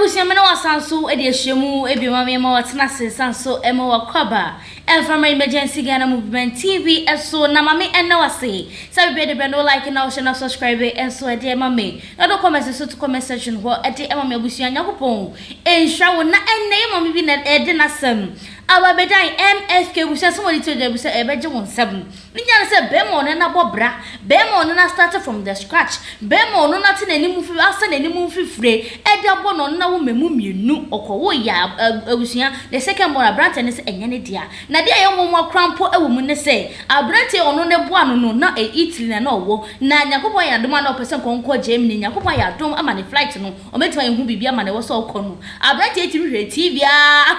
Abusua me ne wo asan so de ahyia mu bio ma me ma watena ase san so ma wakɔ aba ɛmfa ma Emergency Ghana Movement TV so na ma me ɛnna wase sɛ bebia de brɛ no like na wohyɛ na subscribe nso ɛde ɛma me na do comment nso to comment section hɔ ɛde ɛma me. Abusua, Nyankopɔn nhyira wo. Na ɛnnɛ yɛ maame bi na ɛde n'asɛm aba bɛdan MFK. Abusua, sɛ wɔde to dwa abusua ɛbɛgye wo nsɛm ne nyinaa ne sɛ bɛrima ɔno na bɔ bra, bɛrima ɔno na start from the scratch, bɛrima ɔno na te n'anim fi asa n'anim mfifire ɛde abɔ no, ɔno na wo mmamu mmienu ɔkɔwo yɛ. Abusua, the second born, aberanteɛ ne sɛ ɛnyɛ ne dea. Na deɛ ɛyɛ nwanwa kora mpo ɛwɔ mu ne sɛ aberanteɛ ɔno ne boa no na Italy na ɔwɔ, na Nyankopɔn ayɛ adom a na ɔpɛ sɛ nkɔnkɔ Germany. Nyankopɔn ayɛ adom ama ne flight no ɔmɛtumi ayɛ ho biribi ama na ɛwɔ sɛ ɔkɔ no, aberanteɛ tumi hwɛ TV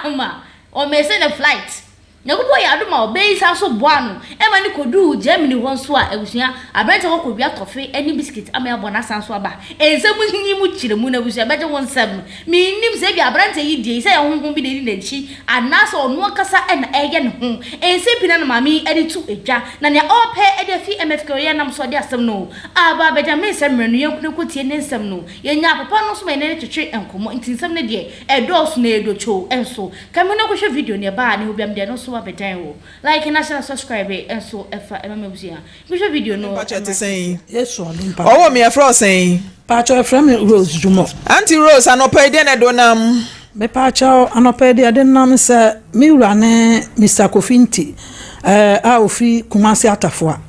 ama ɔmɛsɛ ne flight. Nyankopɔn yɛ adom a ɔbɛyi sa so boa no ɛma ne kɔduu Germany hɔ nso a, abusua, aberante hɔ kɔwia tɔfe ne biscuit ama abɔ n'asan so aba. Nsɛm nyi mu kyerɛ mu no, abusua, bɛgye wo nsɛm. Mennim sɛ ebi aberante yi deɛ sɛ ɛyɛ honhom bi na ɛdi n'akyi anaasɛ ɔno ankasa ɛna ɛyɛ ne ho. Nsɛm pii na na maame yi de to edwa na nea ɔrepɛ de afi MFK ɔyɛ nam so ɔde asɛm no aba abɛgya me nsɛm mmerɛ no. Yɛnko no kɔtie ne nsɛm no. Yɛnya papa no nso ma yɛne no twetwe nkɔmmɔ, nti nsɛm no deɛ ɛdɔɔso na ɛdɔtwo nso. Kame no kɔhwɛ video ne ɛbaa ne obiam deɛ no nso abɛdan wo like na hyɛ na subscribe nso ɛfa ɛma me. Abusua, kɔhwɛ video no. Mpakyɛ, te sɛn? Yesu adom pa. Ɔwɔ me, yɛfrɛ wo sɛn? Pakyɛ, ɛfrɛ me Rose Dwumɔ. Auntie Rose, anɔpa yi deɛ na ɛde nam? Mepakyɛw, anɔpa yi deɛ ɛde nam sɛ me wura ne Mr Kofi Nti a ofiri Kumasi Atafoa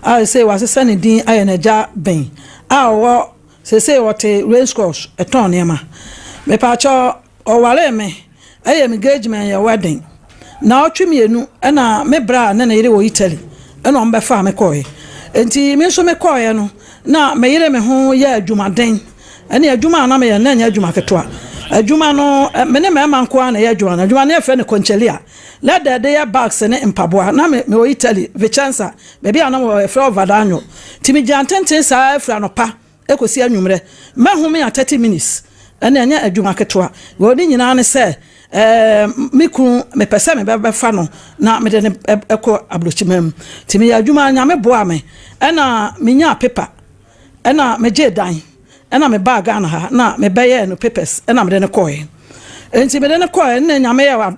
a sɛ wasesa ne din ayɛ n'agya bɛn a ɔwɔ seesei ɔte Race Course ɛtɔn nneɛma. Mepakyɛw, ɔwaree me, ɛyɛ me engagement, yɛ wedding na ɔtwe mmienu ɛna me bra ne ne yere wɔ Italy ɛna ɔmo bɛfaa me kɔɔɛ. Nti me nso me kɔɔɛ no na me yere me ho yɛ adwumaden ɛne adwuma a na meyɛ no na ɛnyɛ adwuma ketewa. Adwuma no, me ne mmarima nko ara na ɛyɛ adwuma no. Adwuma no yɛfrɛ no concelia, leather de yɛ bags ne mpaboa. Na me mewɔ Italy, Vicenza, baabi a na mewɔ yɛfrɛ hɔ Vadagno. Nti megyina ntenten saa afiri anɔpa ekosi anwummerɛ, mɛhome a 30 minutes. Ɛne ɛnyɛ adwuma ketewa. Wɔ ne nyinaa ne sɛ me kunu mepɛ sɛ mebɛbɛfa no na mede no ɛkɔ aburokyima mu. Nti meyɛ adwuma, Nyame boa me ɛna menyaa paper ɛna megyee dan ɛna mebaa Ghana ha na mebɛyɛɛ no papers ɛna mede no kɔɛ. Nti mede no kɔɛ ɛna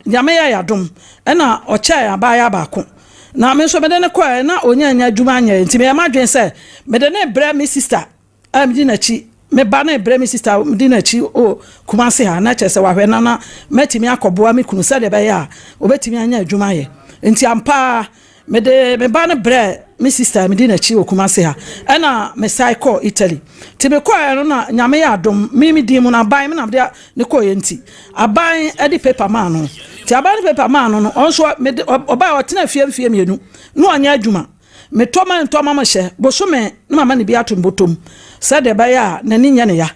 Nyame yɛ adom ɛna ɔkyɛɛ abaayewa baako na me nso mede no kɔɛ na onya nya adwuma nyɛ. Nti meyɛ m'adwene sɛ mede ne brɛ me sister a medi n'akyi, me ba no brɛ me sister medi n'akyi o Kumase ha, na kyerɛ sɛ wahwɛ na mɛtumi akɔboa me kunu sɛdeɛ ɛbɛyɛ a obɛtumi anya adwuma ayɛ. Nti ampa mede me ba no brɛ me sister medi n'akyi wɔ Kumase ha ɛna mesae kɔɔ Italy. Nti mekɔɛ no na Nyame yɛ adom, me din mu no aban me na mede ne kɔɛ, nti aban de paper maa no. Nti aban de paper maa no, ɔno nso mede ɔbaa ɔtena fie mfie 2 na ɔnyɛ adwuma. Metɔ ma ntɔ ma hyɛ bosome na mama ne bi ato mbɔtɔm sɛdeɛ ɛbɛyɛ a n'ani nyɛ ne ya.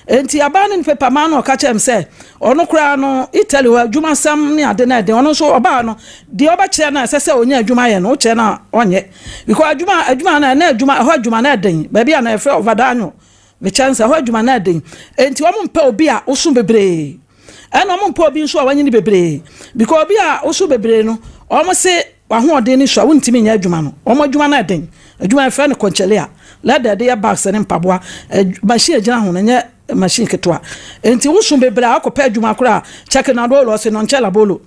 Nti aban ne ne paper maa no, ɔka kyerɛ me sɛ ɔno koraa no Italy hɔ adwumasɛm ne ade no ɛden. Ɔno nso ɔbaa no deɛ ɔbɛkyerɛ no a ɛsɛ sɛ ɔnya adwuma yɛ no, wokyerɛ no a ɔnyɛ, because adwuma no ɛna adwuma ɛhɔ adwuma no ɛden. Baabi a na yɛfrɛ Ɔvadanyo Vicenza ɛhɔ adwuma no ɛden. Nti wɔn mpɛ obi a woso bebree ɛna wɔn mpɛ obi nso a wanyini bebree, because obi a woso bebree no, wɔn se wahoɔden ne so a wontumi nyɛ adwuma no. Wɔn adwuma no ɛden. Adwuma yɛfrɛ no concelia, leather de yɛ bags ne mpaboa. Machine gyina ho no nyɛ machine ketewa. Nti woso bebree a akɔpɛ adwuma koraa, check na bolo ɔse no nkyɛ la bolo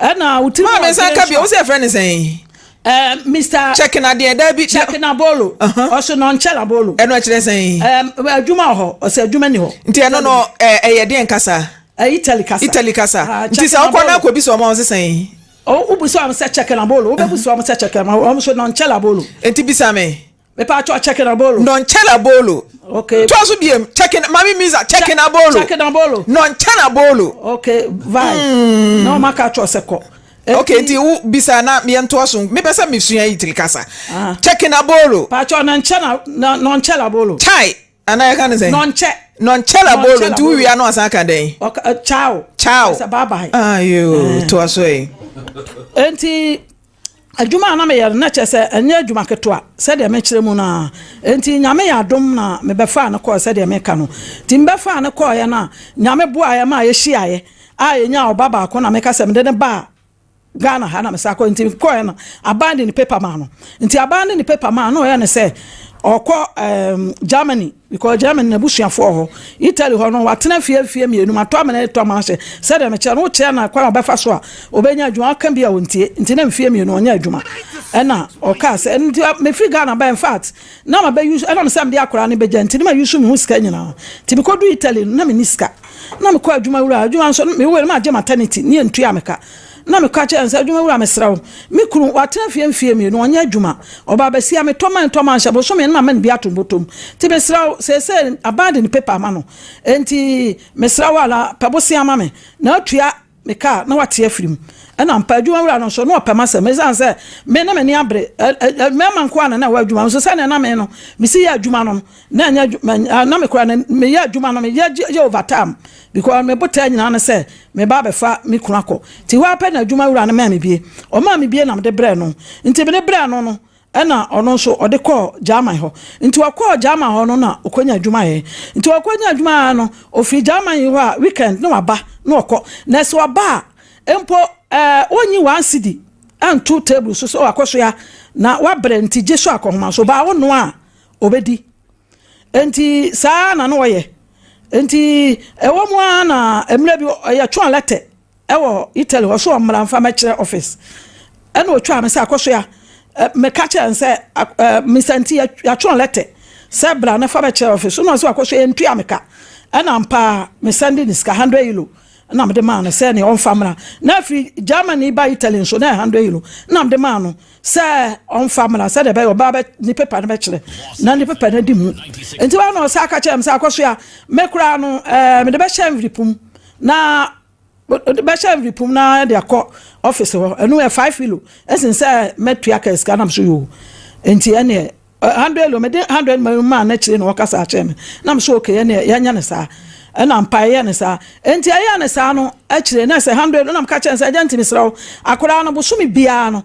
ɛna wotiri. Maame, nsa ka bi wo sɛ yɛfrɛ ne sɛn? Mr. Check na deɛ da bi. Check na bolo ɔse no nkyɛ la bolo. Ɛno ɛkyerɛ sɛn? Adwuma wɔ hɔ, ɔsɛ adwuma ni hɔ. Nti ɛno no ɛyɛ deɛn kasa? Italy kasa. Italy kasa. Nti sɛ wokɔ na akɔbi sɛ ɔma wo sɛ sɛn? Wobusa wɔn sɛ check na bolo, wobɛbusa wɔn sɛ check na wɔn so non c'è la bolo. Nti bisa me. Mepa atwa check na bolo. Non c'è la bolo. Okay. To so biem, check na mami misa check na bolo. Check na bolo. Non c'è la bolo. Okay, vai. Na ɔma ka kyerɛ sɛ kɔ. Okay, nti wo bisa na yɛntoa so. Mepɛ sɛ mesua Italy kasa. Check na bolo. Pa atwa non c'è na non c'è la bolo. Chai ana yɛka ne sɛn? Non c'è. Non c'è la bolo. Nti wo wia no asan ka dɛn? Ciao. Ciao. Sɛ bye bye. Ayo, toa so yi. Nti adwuma a na meyɛ no na kyerɛ sɛ ɛnyɛ adwuma ketewa sɛdeɛ mekyerɛ mu no a. Nti Nyame yɛ adom na mebɛfaa no kɔɔ sɛdeɛ meka no. Nti mebɛfaa no kɔɔeɛ no a, Nyame boaeɛ ma yɛhyiaeɛ a yɛnyaa ɔba baako na meka sɛ mede ne baa Ghana ha na mesa kɔ. Nti kɔɛ no, aban de ne paper maa no. Nti aban de ne paper maa no, ɔyɛ ne sɛ ɔkɔ Germany. Because Germany n'abusuafoɔ wɔ hɔ. Italy hɔ no, watena fie mfeɛ mmienu, matɔ amena de tɔ ama ahyɛ. Sɛdeɛ mekyerɛ no, wokyerɛ no kwan a ɔbɛfa so a ɔbɛnya adwuma, ɔka bi a ɔntie. Nti na mfeɛ mmienu ɔnyɛ adwuma. Ɛna ɔkaa sɛ, nti mefiri Ghana ba, in fact, na ma bɛ use, ɛnam sɛ mede akwaraa no bɛgya nti na ma use me ho sika nyinaa. Nti mekɔdu Italy no, na menni sika. Na mekɔ adwuma wura, adwuma nso, mewɔ no magye maternity, ne yɛntua me ka. Na meka kyerɛ no sɛ, adwuma wura, mesrɛ wo, me kunu watena fie mfeɛ mmienu, ɔnyɛ adwuma, ɔba bɛsia, metɔ ma ntɔ ma nhyɛ bosome no ma ma no bi ato bɔtɔm, nti mesrɛ wo, seesei aban de ne paper ama no, enti mesrɛ wo ala pɛ bosea ma me na atua me kaa na wate afiri mu. Ɛna mpa adwuma wura no nso na ɔpɛ m'asɛm, ɛsiane sɛ me na m'ani abere mmarima nko a na na ɛwɔ adwuma nso, sɛnea na me no mesi yɛ adwuma no na ɛnyɛ na me kora na meyɛ adwuma no, meyɛ yɛ overtime because me botaa nyinaa no sɛ me ba bɛfa me kunu akɔ. Nti hɔ apɛ na adwuma wura no maa me bie, ɔmaa me bie na mede brɛ no. Nti mede brɛ no, ɛna ɔno nso ɔde kɔɔ German hɔ. Nti ɔkɔɔ German hɔ no na ɔkɔnya adwuma yɛ. Nti ɔkɔnya adwuma yɛ no, ofiri German yi hɔ a, weekend na waba na ɔkɔ. Na sɛ ɔba a mpo, ɔnyi 1 cedi ɛnto table so sɛ wakɔ so ya na wabrɛ, nti gye so akɔhoma so baa wo a ɔbɛdi. Nti saa na no wɔyɛ. Nti ɛwɔ mu ara na mmerɛ bi yɛtwe letter ɛwɔ Italy hɔ so ɔmmra mfa mɛkyerɛ office. Ɛna otwa me sɛ akɔ so ya, meka kyerɛ n sɛ Mr Nti yɛatwerɛ letter sɛ bra ne fa bɛkyerɛ office. Na ɔsɛ wakɔ so yɛntua me ka. Ɛna mpa mesɛnde ne sika €100 na mede maa no sɛ nea ɔmfa mmra. Na afiri Germany ba Italy nso na €100 na mede maa no sɛ ɔmfa mmra, sɛdeɛ ɛbɛyɛ ɔbaa bɛ ne paper no bɛkyerɛ na ne paper no di mu. Nti wɔn na ɔsɛ aka kyerɛ m sɛ akɔ so a, me koraa no mede bɛhyɛ envelope mu na bɛhyɛ envelope mu na de akɔ office hɔ. Ɛno yɛ €5 ɛsen sɛ mɛtua ka sika nam so yoo. Nti ɛneɛ €100, mede 100 maa n'akyire na wɔkasa akyerɛ me nam so, okay, ɛneɛ yɛnyɛ ne saa. Ɛna mpa ɛyɛ ne saa. Nti ɛyɛ ne saa no akyire na sɛ 100 nam ka kyerɛ sɛ ɛgya, nti mesrɛ wo, akwaraa no bosome biara no,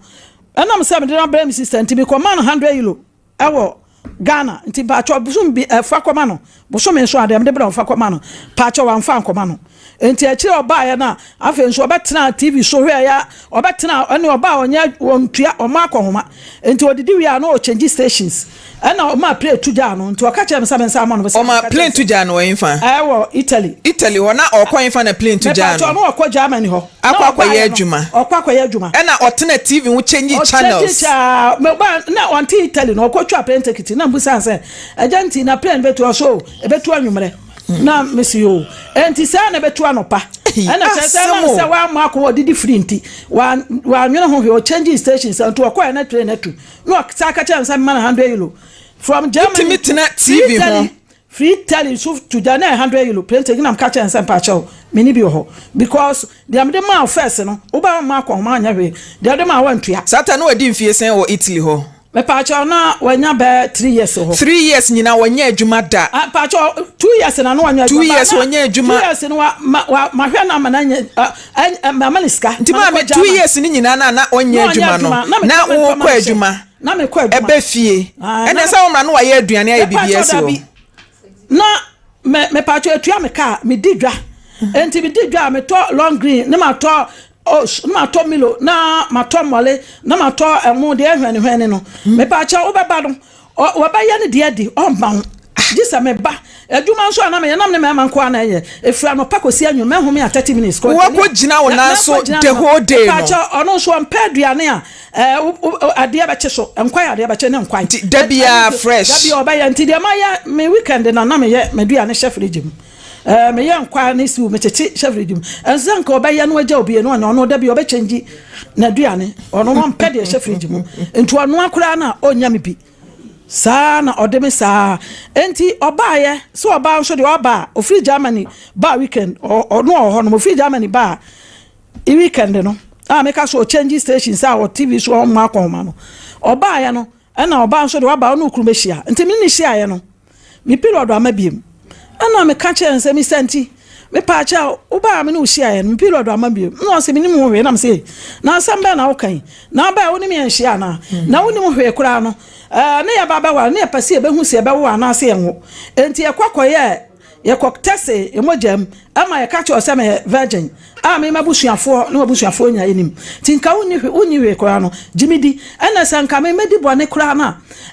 ɛnam sɛ mede no abrɛ me sister nti mekɔma no €100 ɛwɔ Ghana, nti mpakyɛ bosom bi ɛfa kɔma no, bosome nso adeɛ mede brɛ ɔfa kɔma no. Pakyɛ wamfa nkɔma no. Nti akyire ɔbaeɛ no a, afei nso ɔbɛtena TV so hwɛ ya, ɔbɛtena ɛne ɔbaa ɔnyɛ ɔntua ɔmo akɔhoma. Nti ɔdidi wie a na ɔchange stations, ɛna ɔma plane tu gyaa no. Nti ɔka kyerɛ me sɛ me nsa ama no. Ɔma plane tu gyaa no wɔ nfa? Ɛwɔ Italy. Italy hɔ na ɔkɔ nfa na plane tu gyaa no? Mepatɔ, ɔno ɔkɔ Germany hɔ. Akɔ akɔyɛ adwuma. Ɔkɔ akɔyɛ adwuma. Ɛna ɔtena TV ho change channels. Ɔchange mɛba na ɔnte Italy na ɔkɔ twa plane ticket na mbusa sɛ ɛgya, nti na plane bɛtu ɔso ɛbɛtu anwummerɛ na mesi o, nti saa na ɛbɛtu anɔpa. Ɛna kyerɛ sɛ ɛnam sɛ wamma akɔ ɔdidi firi nti wanwene ho hwɛ, ɔchange station sɛ nti ɔkɔɛ na train atu na ɔsa ka kyerɛ me sɛ mema no €100 from Germany. Wotumi tena TV ho. Free Italy so to gya na €100 plane ticket na mka kyerɛ nsɛ mpakyɛw mene bi wɔ hɔ because deɛ mede maa wo first no, woba ma akɔ homa anyɛ hwee, deɛ wode maa wantua. Saa ta na wadi mfie sɛn wɔ Italy hɔ? Mepaakyɛw, na wanya bɛɛ 3 years hɔ. 3 years nyinaa wɔnyɛ adwuma da? Ah, paakyɛw, 2 years na no wanya adwuma. 2 years wɔnyɛ adwuma. 2 years no wa ma wa mahwɛ na ama na nyɛ ama ne sika. Nti maame, 2 years ni nyinaa na ɔnyɛ adwuma no na wokɔ adwuma? Na mekɔ adwuma. Ɛbɛ fie ɛnna sɛ wɔn na wayɛ aduane ayɛ biribi asi hɔ? Na me mepaakyɛw, etua me kaa, me di dwa. Nti me di dwa a, metɔ long green ne ma tɔ oats ne ma tɔ milo na ma tɔ mmɔle na ma tɔ ɛmo deɛ hwɛne hwɛne no. Mepaakyɛw, wobɛba no wɔbɛyɛ ne deɛ di ɔmma ho gye sɛ meba adwuma nso a na meyɛ nam ne mmarima nko a na ɛyɛ efiri anɔpa kɔsi anwum mɛhome a 30 minutes. Wakɔ gyina wo nan so the whole day no? Mepaakyɛw, ɔno nso ɔmpɛ aduane a adeɛ bɛkye so, nkwan adeɛ bɛkye ne nkwan. Nti da biara fresh. Da biara ɔbɛyɛ. Nti deɛ mayɛ me weekend na meyɛ m'aduane hyɛ fridge mu, meyɛ nkwan ne stew mekyekye hyɛ fridge mu. Ɛnso sɛ nka ɔbɛyɛ no agya obi no ɔnyɛ, ɔno da bi ɔbɛkyɛngyi n'aduane. Ɔno no ɔmpɛ deɛ ɛhyɛ fridge mu, nti ɔno akora no a ɔnya me bi saa na ɔde me saa. Nti ɔbaayɛ sɛ ɔbaa nso deɛ ɔba a ofiri Germany ba weekend, ɔno ɔwɔ hɔ nom, ofiri Germany ba a weekend no a meka so ɔchange station sɛ a wɔ TV so ɔmo akɔnma no. Ɔbaayɛ no ɛna ɔbaa nso deɛ waba ɔne okunu bɛhyia. Nti me ne hyiaeɛ no, me period ama biem. Ɛna meka kyerɛ no sɛ, Mr Nti, mepaakyɛ a wobaa me ne wo hyiaeɛ no, me period ama biem. Na ɔsɛ menim ho hwee. Nam sɛ na asɛm bɛɛ na woka yi na wobaa wo ne me anhyia anaa na wonim hwee koraa no, ne yɛba bɛware ne yɛpɛ sɛ yɛbɛhu sɛ yɛbɛwo anaasɛ yɛnwo. Enti yɛkɔ akɔyɛ. Yɛkɔ tɛse yɛ mogya mu ma yɛka kyerɛ wo sɛ meyɛ virgin a me m'abusuafoɔ ne w'abusuafoɔ nyinaa yɛnim. Nti nka wonni hwee wonni hwee koraa no, gye me di. Ɛna sɛ nka me mɛdi bɔne koraa no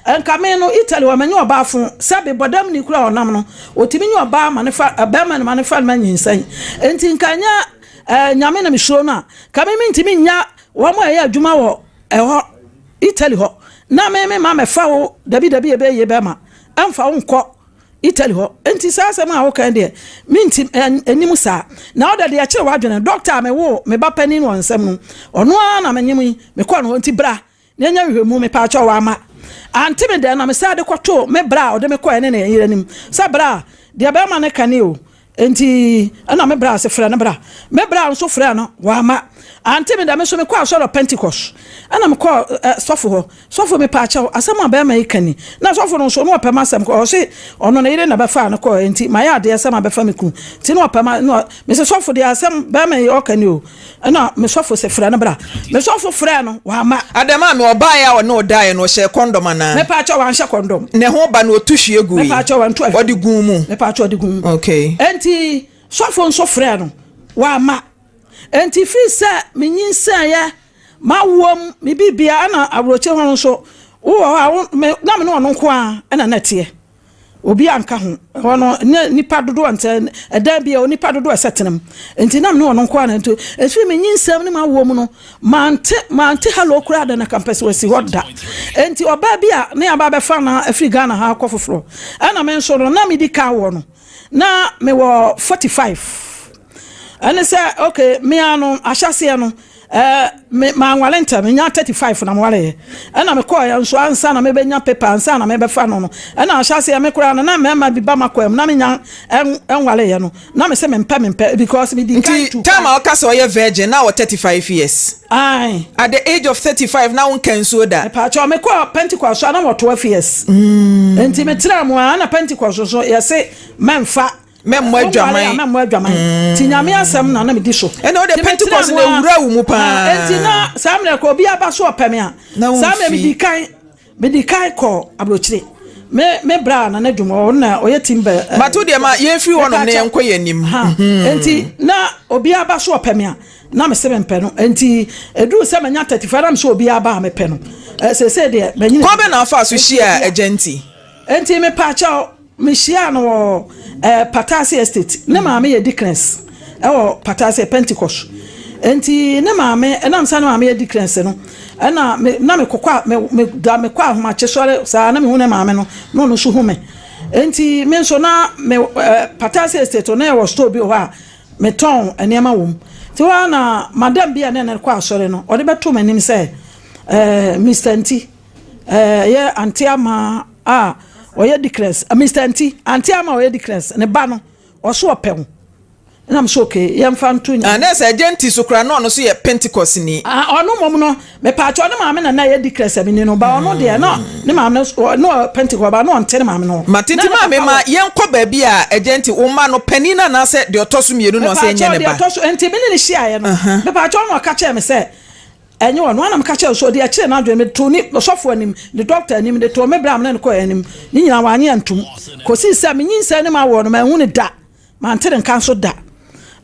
a, nka me no Italy hɔ mɛnyɛ ɔbaa fo. Sɛbe bɔdamni koraa a ɔnam no, ɔtumi nye ɔbaa ma no fa barima no ma no fa no ma nyinsɛn. Nti nka ɛnyɛ eh, Nyame na mesuro no a, nka me mentumi nnya wɔn a ɛyɛ adwuma wɔ ɛhɔ Italy hɔ na me me ma mɛfa wo dabi dabi ɛbɛyɛ yie bɛrima ɛmfa wo nkɔ Italy hɔ. Enti saa asɛm a woka yi deɛ, menti nnim saa. Na wode deɛ kyere w'adwene. Dɔkta a mewoo me ba panin wɔ nsam no, ɔno ara na menyem yi, mekɔɔ ne hɔ. Enti bra na yɛnyɛ nhwehwɛmu. Mepaakyɛw, wamma. Ante me dɛn na mesan de kɔtoo me bra a ɔde me kɔeɛ ne ne yere anim sɛ, Bra, deɛ barima no ka nie o. Enti ɛna me bra se frɛ no bra. Me bra nso frɛɛ no, wamma. Ante me dɛ, me nso mekɔɔ asɔre wɔ Pentecost. Ɛna mekɔɔ ɛ, sɔfo hɔ. Sɔfo, mepaakyɛw, asɛm a bɛrima yi ka ni. Na sɔfo no nso, na ɔpɛ m'asɛm kɔ. Ɔse ɔno ne yere na bɛfaa no kɔɔ, enti mayɛ adeɛ sɛ mabɛfa me kunu. Nti na ɔpɛ ma, na mese sɔfo deɛ asɛm bɛrima yi ɔka ni o. Ɛna me sɔfo se frɛ no bra. Me sɔfo frɛɛ no, wamma. Adɛn maame, ɔbaeɛ a ɔne wo daeɛ no, ɔhyɛɛ kɔndɔm anaa? Mepaakyɛw, wanhyɛ kɔndɔm. Ne ho ba no, ɔtu hwie guui? Mepaakyɛw, wantu ahwie. Ɔde guu mu? Mepaakyɛw, ɔde guu mu. Okay. Enti sɔfo nso frɛɛ no, wamma. Enti firi sɛ menyinsɛneeɛ, m'awoɔ mu, me biribiara, ɛna aburokyire hɔ no nso, wowɔ hɔ a, wo, me, na me ne ɔno nko ara na na ɛteɛ. Obiara nka ho. Ɛhɔ no, na nnipa dodoɔ ntɛ, ɛdan bi a nnipa dodoɔ ɛsɛ tena mu. Nti na me ne ɔno nko ara na nti, ɛfiri me nyinsɛm ne m'awoɔ mu no, mante, mante hello koraa da na kampɛs wasi hɔ da. Nti ɔbaa bi a ne aba abɛfa no afiri Ghana ha akɔ foforɔ, ɛna me nso no, na medi kan wɔ no, na mewɔ 45. Ɛne sɛ, okay, me ara no, ahyɛaseɛ no, Eh, me manware ntɛm, menya 35 na mewareɛ. Ɛna mekɔɔeɛ nso ansa na mebɛnya paper, ansa na mebɛfa no no. Ɛna ahyɛaseɛ me koraa no, na mmarima bi ba m'akwaa mu, na menya nwareeɛ no, na mese mempɛ mempɛ because medi kan Nti tu time kwan. a woka sɛ ɔyɛ virgin na wɔ 35 years? Ae. At the age of 35 na wonka nsuo da? Mepaakyɛw, mekɔɔ Pentecost so a na mewɔ 12 years. Nti metraa mu a, ɛna Pentecost nso yɛse mɛmfa Mɛmmɔ adwaman. Wonware a mɛmmɔ adwaman. Nti Nyame asɛm na na medi so. Ɛna wode Nti metenaa Pentecost mu na ara. ewura wo mu paa. Nti na saa mmerɛ kɔ obi aba so ɔpɛ me a. Na Saa mmerɛ womfi. medi kan medi kan kɔ aburokyire. Me me bra na ne dwom ɔno na ɔyɛ team bɛ. But wo deɛ ma yɛnfiri hɔnom na yɛnkɔ yɛn anim. Ha nti na obi aba so ɔpɛ me a na mese mempɛ no. Nti eduru sɛ manya 35 na mese obi aba a mepɛ no. Seesei deɛ manyini. Kwan bɛn na wofaa so hyiaa Agya Nti? Nti mepaakyɛw Mehyiaa no wɔ eh, Patase Estate. Ne maame yɛ deaconess ɛwɔ Patase, Pentecost. Enti ne maame, ɛnam sɛ ne maame yɛ deaconess no, ɛna me, na mekɔkɔ a, me, me, da mekɔ ahomakye sɔre saa na mehu ne maame no, na ɔno nso hu me. Enti me nso na me, eh, Patase Estate no, na yɛwɔ store bi wɔ hɔ a metɔn nneɛma wɔ mu. Nti hɔ ara na madam bi a ne ne kɔ asɔre no, ɔde bɛtoo m'anim sɛ, eh, Mister Nti, eh, ɛyɛ Auntie Ama a ɔyɛ deaconess, Mister Nti, Auntie Ama a ɔyɛ deaconess, ne ba no, ɔso ɔpɛ wo. Ɛna me so okay, yɛmfa nto nya. Ah, na sɛ agya Nti so koraa na ɔno so yɛ Pentecost ni. Ah, ɔno mmom no, mepaakyɛw ne maame na na ɛyɛ deaconess a menni no, ba ɔno deɛ na ne maame no, na ɔyɛ Pentecost ba, na ɔnte ne maame no ho. Mate, nti Na ne maame papa ma wɔ. yɛnkɔ baabi a agya Nti, wo mma no, panin no anaasɛ deɛ ɔtɔ so mmienu na ɔsɛ ɛnyɛ Mepaakyɛw, ne deɛ ba? ɔtɔ so, nti me ne no hyiaeɛ no, mepaakyɛw na ɔka kyerɛɛ me sɛ, Ɛnyɛ ɔno ara na meka kyerɛɛ no sɛ ɔde akyire n'adwene. Mede too ne ɔsɔfo anim, ne dɔkta anim, mede too me bra a me ne no kɔe anim. Ne nyinaa wannye antom. Kosii sɛ minyinsɛn ne m'awoɔ no, manhu no da. Mante ne nka nso da.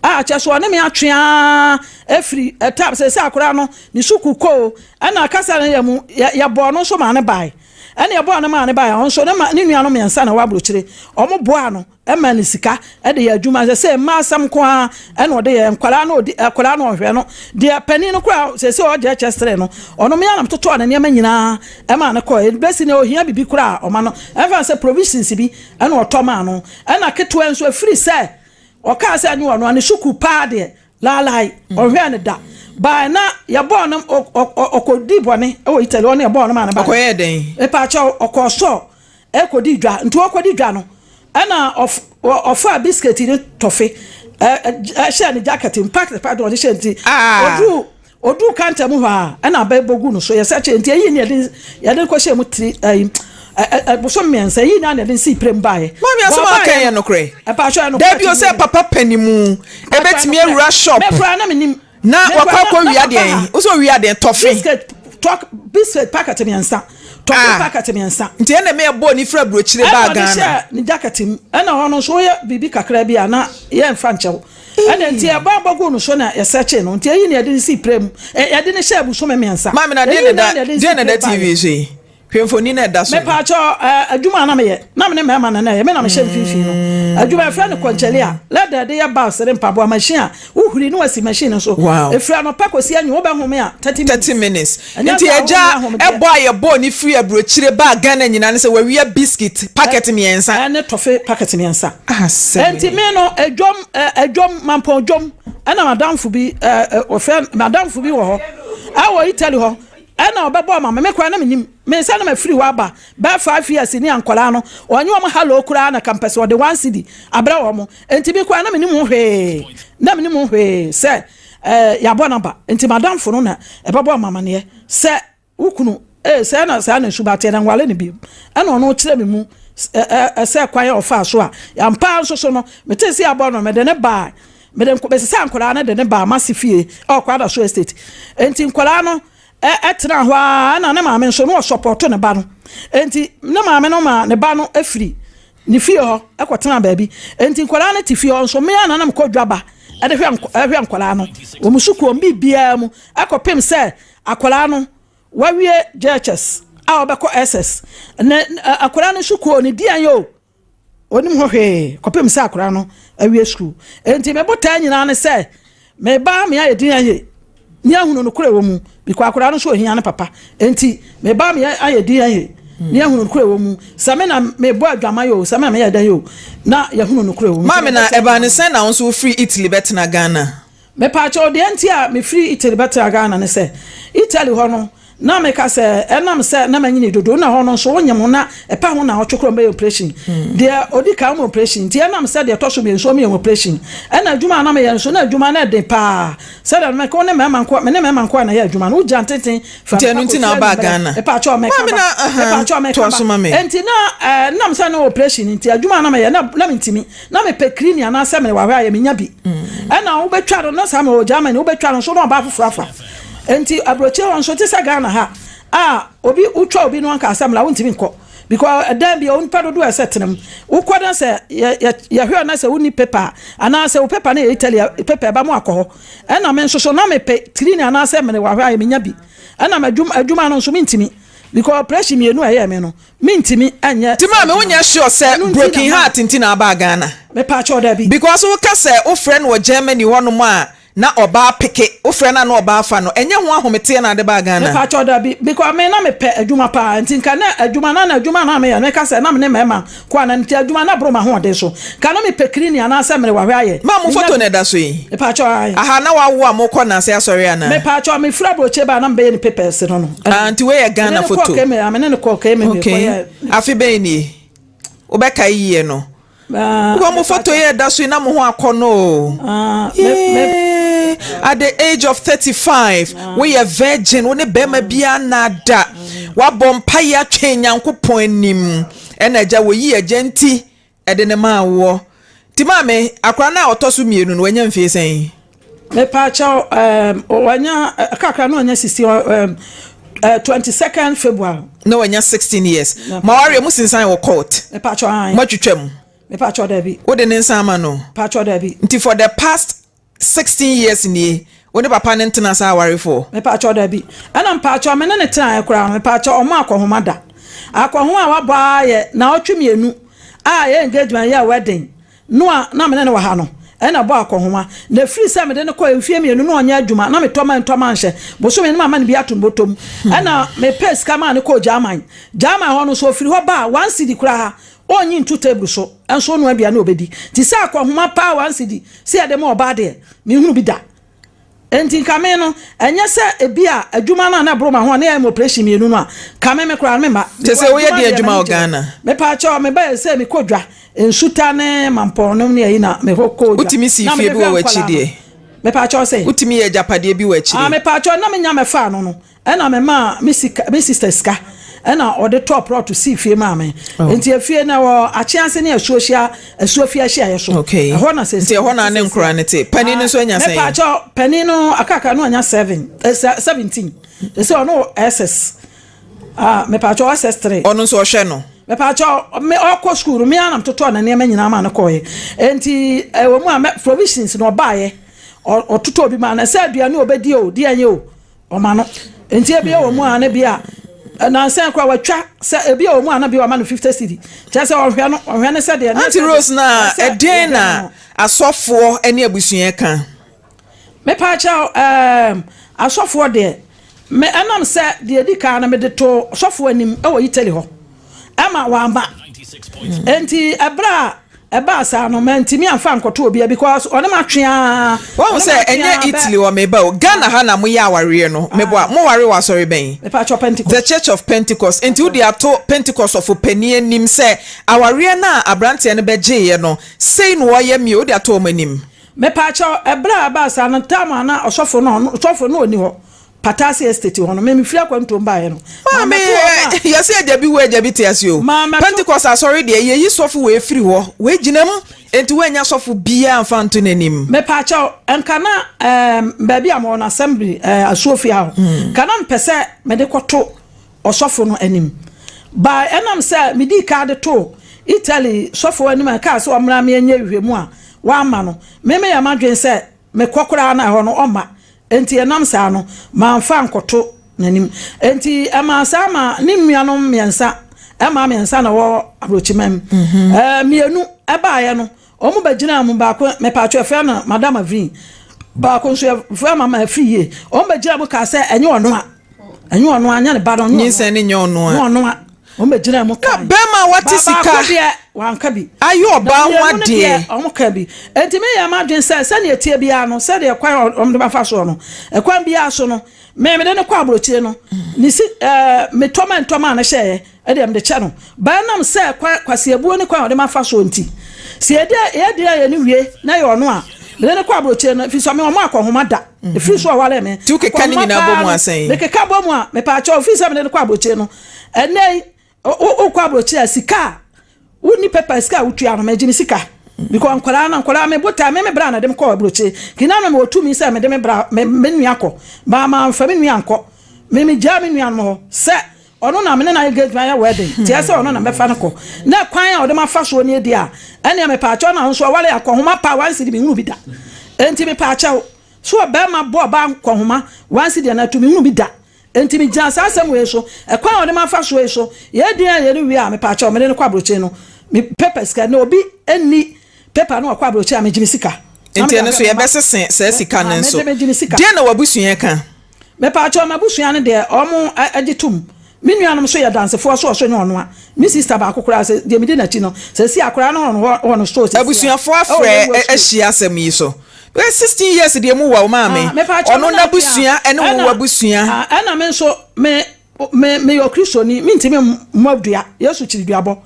A kyerɛ sɛ ɔne me atwe ara afiri ɛtam. Seesei akwadaa no, ne sukuu kɔ o, ɛna kasa no yɛ mu, yɛbɔɔ no nso maa no bae. Ɛna yɛbɔɔ no maa no bae. Ɔno nso, ne ma, ne nuanom mmiɛnsa na ɛwɔ aburokyire. Wɔboaa no. Ɛma no sika de yɛ adwuma sɛ sɛ mmaa asɛm nko ara ɛna ɔde yɛ nkwadaa no ɔdi akwadaa no ɔhwɛ no deɛ panin no koraa sɛ sɛ ɔgye ɛkyɛ sere no ɔno mmea na totɔɔ ne nneɛma nyinaa ɛma no kɔ bɛsi ne ohia bibi koraa ɔma no ɛmfa sɛ provisions bi ɛna ɔtɔ maa no ɛna ketewa nso ɛfiri sɛ ɔkaa sɛ ɛne ɔno ne sukuu paa deɛ Laalae, ɔnhwɛɛ no da. Bae na yɛbɔɔ no, ɔkɔdii bɔne wɔ Italy, ɔne yɛbɔɔ no maa no bae. Ɔkɔyɛɛ dɛn? Mepaakyɛw, ɔkɔɔ sɔɔ ɛkɔdii dwa. Nti ɔkɔdi dwa no, ɛna ɔfaa biscuit ne tɔfe hyɛɛ ne jacket mu, packet packet ɔde hyɛɛ nti, ɔduru ɔduru kanta mu hɔ a, ɛna abɛ bɔ gu no so, yɛsɛ kyɛ nti ɛyi ne yɛde yɛde kɔhyɛɛ mu tiri ɛyi bosom mmiɛnsa, ɛyi na yɛde sii prem baeɛ. Maame asɛm a ɔka yɛ nokorɛ? Ɛpaakyɛw ɛnokorɛ. Dabi o sɛ papa panimu Ebetumi awura shop. Me koraa na menim. Na wakɔ akɔ wia deɛn? Wosɛ owia deɛn? Tɔfe. Biscuit tɔk biscuit packet mmiɛnsa. Tɔfe Ah. packet mmiɛnsa. Nti ɛna ɛmɛ ɛbɔɔ ne firi aburokyire Ɛna baa ɔde Ghana. hyɛɛ ne jacket mu. Ɛna hɔ no nso woyɛ biribi kakra bi a na yɛmfa nkyɛ wo. Ɛna nti ɛbɔ abɔ guu no so na yɛsɛkyee no. Nti eyi na yɛde no sii prɛ mu. Ɛ yɛde no hyɛɛ bosome mmiɛnsa. Maame na deɛ Eyi na nyinaa ɛda na yɛde no sii deɛ na prɛ ɛda TV baeɛ. so yi? Hwɛ mfoni na ɛda so no. Mepaakyɛw, ɛɛ adwuma a na meyɛ, na me ne mmarima na na ɛyɛ, me na mehyɛ mfimfini no. Adwuma yɛfrɛ no kɔnkyɛli a, lɛda a yɛde yɛ bags ne mpaboa, machine a wohuri na wɔasi machine no so. Wow. Ɛfiri anɔpa kɔsi anwummerɛ, wobɛhome a, 30 minutes. 30 minutes. Ɛnyɛ Nti sɛ agya wonnya ahomegyeɛ. ɛbɔ a yɛbɔɔ ne firi aburokyire baa Ghana nyinaa ne sɛ wawia biscuit packet mmiɛnsa. Ɛne tɔfe packet mmiɛnsa. Asɛm Enti ni. me no, edwom, ɛ, edwom, Mampɔn dwom, ɛna m'adamfo bi, ɛ, ɛ, wɔfrɛ, m'adamfo bi wɔ hɔ, ɛwɔ Italy hɔ, ɛna ɔbɛbɔɔ ma me, me koraa na mennim. Me nsa na mafiri hɔ aba bɛyɛ 5 years ni a nkwadaa no, ɔnye wɔn hello koraa na ka mpɛ sɛ ɔde 1 cedi abrɛ wɔn. Enti me koraa na mennim ho hwee, na mennim ho hwee sɛ ɛɛ yɛabɔ n'aba. Nti madamfo no na ɛbɛbɔ me amaneɛ sɛ wo kunu ee sɛ na saa na nsuba teɛ na nwale no bio. Ɛna ɔno kyerɛ me mu ɛ ɛ sɛ kwan a ɔfaa so a yɛampa nso so no, mete sɛ yɛabɔ no, mede ne baa, mede mesesa nkwadaa no de ne baa m'ase fie ɛwɔ Kwadaso Estate. Enti nkwadaa no ɛtena hɔ ara na ne maame nso no ɔsɔpɔto ne ba no. Enti ne maame no ma ne ba no afiri ne fie hɔ ɛkɔtena baabi. Enti nkwadaa no te fie hɔ nso, mmea na nam kɔ dwaba ɛde hwɛ ɛhwɛ nkwadaa no wɔn sukuu, wɔn biribiara mu, ɛkɔpem sɛ akwadaa no wawie JHS a ɔbɛkɔ SS. Ne akwadaa no sukuu ne dian yɛ o, onim ho hwee kɔpem sɛ akwadaa no awie sukuu. Enti me botaa nyinaa ne sɛ meba me ayɛ din ayɛ ne ahunu no korɛ wɔ mu, because akwadaa no nso ohia ne papa. Enti meba me ayɛ din ayɛ ne ahunu no korɛ wɔ mu, sɛ me na mebɔ adwama yɛ o, sɛ me na meyɛ dɛn yɛ o, na yɛhunu no korɛ wɔ mu. Maame, na ɛbaa ne sɛn na wo nso wofiri Italy bɛtena Ghana? Mepaakyɛw, deɛ nti a mefiri Italy bɛtena Ghana ne sɛ Italy hɔ no na meka sɛ ɛnam sɛ na manyini dodo, na hɔ no nso wonyem ho na ɛpa ho na ɔtwe korɔ mbɛyɛ operation. Deɛ ɔdi kan mu operation, nti ɛnam sɛ deɛ ɛtɔ so mmiɛnso ɔmeyɛ operation. Ɛna adwuma a na meyɛ nso, na adwuma no ɛden paa, sɛdeɛ meka wo ne mmarima nko, me ne mmarima nko a na ɛyɛ adwuma no, wogyina tenten. Nti ɛno nti na wobaa Ghana? Mepaakyɛw, meka Maame ba na aha, mepaakyɛw, meka toa so ma ba me. Nti na nam sɛ na operation nti adwuma a na meyɛ na mentimi, na mepɛ clinic anaasɛ mene wahwɛ ayɛ menya bi. Ɛna wobɛtwa no na saa mewɔ Germany, wobɛtwa no nso na ɔbaa foforɔ afa. Nti aburokyire hɔ nso te sɛ Ghana ha a obi wotwa obi no anka asɛm la wontumi nkɔ, because ɛdan bi a onipa dodoɔ a ɛsɛ tena mu, wokɔ na sɛ yɛhwɛ na sɛ wonni paper a, anaasɛ wo paper no yɛ Italy a, paper ɛba mu akɔ hɔ. Ɛna me nso so na mepɛ clinic anaasɛ mene wahwɛ ayɛ menya bi. Ɛna adwuma no nso mentimi, because operation mmienu a ɛyɛ me no, mentimi ɛnyɛ. Nti maame, wonyɛ sure sɛ Ɛno nti broken na ma- heart nti na abaa Ghana? Mepaakyɛw, dabi. Because woka sɛ wofrɛ no wɔ Germany hɔnom a na ɔbaa peke, wofrɛ no a na ɔbaa fa no, ɛnyɛ ho ahometeɛ na ade baa Ghana? Mepaakyɛw, dabi, because me na mepɛ adwuma paa. Nti nka na adwuma na adwuma na meyɛ no, meka sɛ na me ne mmarima kɔ ana, nti adwuma na boro m'ahoɔden so. Nka na mepɛ clinic anaasɛ mene wahwɛ ayɛ. Ma mo Menya photo bi. na ɛda so yi? Mepaakyɛw, ae. Aha na wawo a mokɔ nase asɔre anaa? Mepaakyɛw, mefiri aburokyire baa na mebɛyɛ ne papers no. Ah, nti wei yɛ Ghana Mene ne photo? kɔɔ KMA, mene ne kɔɔ KMA. Okay, afe bɛn nie? Wobɛkae yie no? Ah, Because mo photo yɛ ɛda so yi na mo ho akɔ no o. Ah, Yeah. At the age of 35, woyɛ virgin, wo ne bɛrima biara nada. Wabɔ mpaeɛ atwɛn Nyankopɔn anim. Ɛna agya wɔyi agya nti ɛde ne maa woɔ. Nti maame, akwaraa no a ɔtɔ so mmienu no, wanya mfie sɛn? Mepaakyɛw, wanya kakra na wanya 16, 22nd February. Na wanya 16 years. Ma wareɛ mu sinsan wɔ court? Mepaakyɛw, ae. Moatwitwa mu? Mepaakyɛw, dabi. Wode ne nsa ama no? Mepaakyɛw, dabi. Nti for the past 16 years nie, wo ne papa ne ntena saa awarefoɔ? Mepaakyɛw, dabi. Ɛna mpaakyɛw, me ne ne tenaeɛ koraa no, mepaakyɛw, ɔmo akɔhoma da akɔhoma a wabɔ ayɛ na ɔtwe mmienu a yɛ engagement, yɛ wedding no a na me ne no wɔ ha no, ɛna bɔ akɔhoma. Na efiri sɛ mede no kɔ mfie 2 na ɔnyɛ adwuma, na metɔ ma ntɔma nhyɛ bosome no ma ma no bi ato mbɔtɔm. Ɛna mepɛ sika maa no kɔɔ German. German hɔ no so ofiri hɔ ba a, 1 cedi koraa ɔnyi nto table so nso ɔno aduane a ɔbɛdi. Nti sɛ akɔhoma paa, 1 cedi sɛ yɛde ma ɔbaa deɛ, mehunu bi da. Nti nka me no, ɛnyɛ sɛ ebi a adwuma no a na ɛboro ma ho a na yɛyɛ operation mmienu no a, ka me koraa no me ma. Kyɛ sɛ woyɛ deɛ adwuma wɔ Ghana? Mepaakyɛw, mebɛyɛ sɛ mekɔ dwa nsuta ne mampɔn nom ne ayi na mehɔ kɔ dwa. Wotumi si fie bi wɔ w'akyi deɛ? Mepaakyɛw, sɛ? Wotumi yɛ agyapadeɛ bi wɔ akyire? Ah, mepaakyɛw, na menya mɛfa no, ɛna mema me sika, me sister sika, ɛna ɔde tɔɔ plot si fie maa me. Oh. Nti efie na wɔ akyease ne asuo hyia, asuo fie ahyiaeɛ so. Okay. Ɛhɔ na sɛ Nti ɛhɔ na ne nkora ne te. Panin no nso anya sɛn? Mepaakyɛw, panin no akaka no anya 7, 17 sɛ ɔno wɔ SS. Ah, mepaakyɛw SS3. Ɔno nso ɔhwɛ no? Mepaakyɛw, me ɔkɔ school no, me ara na metotɔɔ ne nneɛma nyinaa maa no kɔɔɛ. Enti ɛwɔ mu a mɛ provisions na ɔbaeɛ, ɔtotɔɔ bi maa no, sɛ aduane a ɔbɛdi o, deɛ ɛnyɛ o, ɔma no. Enti ebi wɔ mu a na bi a nansa koraa watwa sɛ ebi wɔ mu a na bi wama no 50 cedi. Kyerɛ sɛ ɔhwɛ no, ɔhwɛ no sɛdeɛ. Auntie Rose na ɛdeɛn na asɔfoɔ ne abusua ka? Mepaakyɛw ɛɛm asɔfoɔ deɛ me ɛnam sɛ deɛ edi kan no mede too sɔfoɔ anim wɔ Italy hɔ ɛma wamma enti ɛberɛ a ɛbaa saa no mantumi amfa ankɔto obia because ɔne matwe aa Wahu sɛ ɛnyɛ Italy hɔ meba o, Ghana ha na moyɛ awareɛ no, meboa, moware wɔ asɔre bɛn? Mepaakyɛw Pentecost. The Church of Pentecost, enti wode ato Pentecost sɔfo panin anim sɛ awareɛ no a abranteɛ no bɛgyeeɛ no sei na ɔyɛ me o, wode ato wɔn anim? Mepaakyɛw, ɛberɛ a ɛbaa saa no, time a na ɔsɔfo no, ɔno, sɔfo no ɔnni hɔ, Patase Estate hɔ no, me mefiri akwantuom baeɛ no, Maame, mammɛto hɔ ma, yɛse agya bi wu agya bi te ase o. mammɛto. Pentecost asɔre deɛ, yɛyi sɔfo wei firi hɔ, wei gyina mu, enti woannya sɔfo biara amfa anto n'anim. Mepaakyɛw, nka na ɛɛm, baabi a mewɔ no, Assembly, ɛɛ, Asuofie ha hɔ, nka na mepɛ sɛ mede kɔto ɔsɔfo no anim. By ɛnam sɛ midii kan de too Italy sɔfo anim a ɛkaa sɛ ɔmmra mmɛnyɛ nhwehwɛmu a wamma no, me meyɛɛ m'adwene sɛ mekɔ koraa na ɛhɔ no ɔmma. Enti ɛnam saa no, mamfa ankɔto n'anim. Enti ɛmaa saa ma ne nuanom mmiɛnsa, mmaa mmiɛnsa na ɛwɔ aburokyiman mu. Ɛɛ mmienu ɛbaeɛ no, wɔn bɛgyinaa mu baako, mepatwo yɛfrɛ no Madam Avin, baako nso yɛfrɛ Mama Afriyie. Wɔn bɛgyinaa mu kaa sɛ ɛnyɛ ɔno a. Ɛnyɛ ɔno a, nyɛ ne ba no. Nyinsɛn no nyɛ ɔno a. Nyɛ ɔno a. Wɔn bɛ gyina mu kan. Na bɛrima a wate sika. Baako deɛ wanka bi. Ayɛ ɔbaa ho adeɛ. Wɔn ka bi. Enti me yɛ m'adwene sɛ sɛdeɛ ɛteɛ biara no, sɛdeɛ kwan a wɔn de bɛfa soɔ no, ɛkwan biara so no, me mede no kɔ aburokyire no, ne si ɛɛ me tɔma ntɔma a ne hyɛɛ ɛdeɛ mede kyɛ no. Ba ɛnam sɛ kwan kwasiabuo ne kwan a wɔde ma fa soɔ nti, sɛ yɛde yɛde yɛ ne wie na ɛyɛ ɔno a, mede no kɔ aburokyire no, ɛfiri sɛ me wɔn akɔnhoma da. Ɛfiri so ɔwaree me. Nti wokeka ne nyinaa bɔ mu a sɛn? Mekeka bɔ mu a, mepaakyɛw, ɛfiri sɛ mede no kɔ aburokyire no, ɛnnɛ yi, wokɔ aburokyire a, sika a wonni paper, sika a wotua no, megye me sika. Because nkwadaa no, nkwadaa me botae, me me bra na de me kɔɔ aburokyire. Nti na me mewɔ tumi sɛ mede me bra, me me nua kɔ. But mamfa me nua ankɔ. Me megyaa me nuanom hɔ sɛ Ɔno na me ne no ayɛ engagement ayɛ wedding nti ɛsɛ ɔno na mɛfa no kɔ na kwan a ɔde mafa soɔ nie deɛ a ɛneɛ mepaakyɛw na nso ɔware akɔnhoma paa one cedi menhunu bi da enti mepaakyɛw so ɔbɛrima bɔ ɔbaa nkɔnhoma one cedi anaa two menhunu bi da enti megyina saa asɛm wei so ɛkwan a ɔde mafa soɔ yi so yɛ din a yɛ no wie a mepaakyɛw mede no kɔ aburokyire no me paper sika na obi nni paper no ɔkɔ aburokyire a megye me sika. Nti ɛno nso yɛbɛsese saa sika no nso deɛn na w'abusua ka? Mepaakyɛw m'abusua no deɛ ɔmo gye tom. Me nuanom nso yɛ dansefoɔ so ɔso nyɛ ɔno a. Me sister baako koraa sɛ deɛ medi n'akyi no sɛsi akwadaa no wɔ wɔ no store sɛsi a. Abusuafoɔ Ɛwɔ afrɛ Yɛwua school. ahyia asɛm yi so. Bɛyɛ 16 years deɛ mu wa wo maame. Ah mepaakyɛw Ɔno me na afei n'abusua a ɛne wo ɛna w'abusua. ah ɛna me nso me me meyɛ ɔkristoni mentumi mmɔ dua Yesu kyiri duabɔ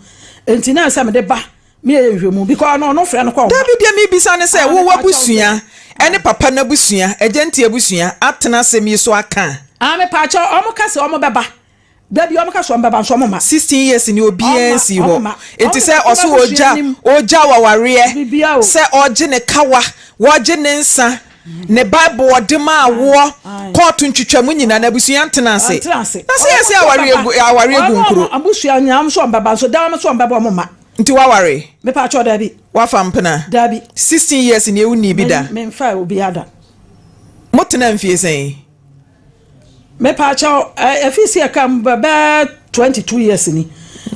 enti na ɛsɛ mede ba Me yɛ nhwɛmu because ɔno ɔno frɛ no kɔ ɔma. Dabi deɛ mebisa ne sɛ Ah wo mepa kyɛw sɛ. w'abusua ɛne papa no abusua agya nti abusua atena asɛm yi so aka? Ah mepa kyɛw ɔmo ka sɛ ɔmo bɛba dabi ɔmo ka sɛ ɔmo bɛba nso ɔmo ma. 16 years ni obiara Ɔma nsii ɔmo hɔ ma nti ɔmo de sɛ bɛto ɔse m'abusua ɔgya anim ɔgya wawareɛ biribiara o. sɛ ɔgye ne kawa wɔgye ne nsa ne bible ɔde maa Ae woɔ ae. kɔɔto ntwitwamu nyinaa n'abusua ntena ase Ɔntena ase na sɛ ɔmo yɛse sɛ awareɛ ɔbɛba gu awareɛ gu ɔno nkuro. ɔmo abusua nyinaa ɔmo sɛ ɔmo bɛba nso daa ɔmo sɛ ɔmo bɛba ɔmo ma. Nti waware? Mepaakyɛw dabi. Wafa mpena? Dabi. 16 years nie wonnii bi da? Me menfaa obiara da. Mo tenaa mfie sɛn? Mepaakyɛw ɛfi si ɛka mu bɛbɛɛ 22 years ni.